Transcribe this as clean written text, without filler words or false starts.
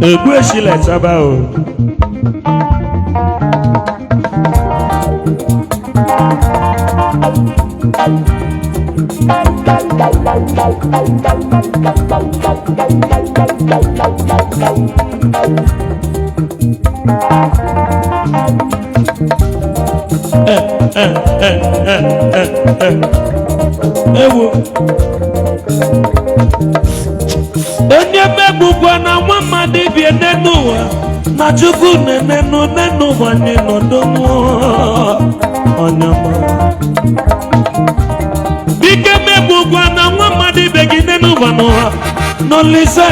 Egwu eshila chaba o. Ewo, onye megbukwa na nwa mmadụ bie n'enu ụwa na Chukwu na-enenu n'enu ụwa anyị nọdụ ọnyama. Bike megbukwa na nwa mmadụ ibe gị n'enu ụwa n'ụwa n'olisa.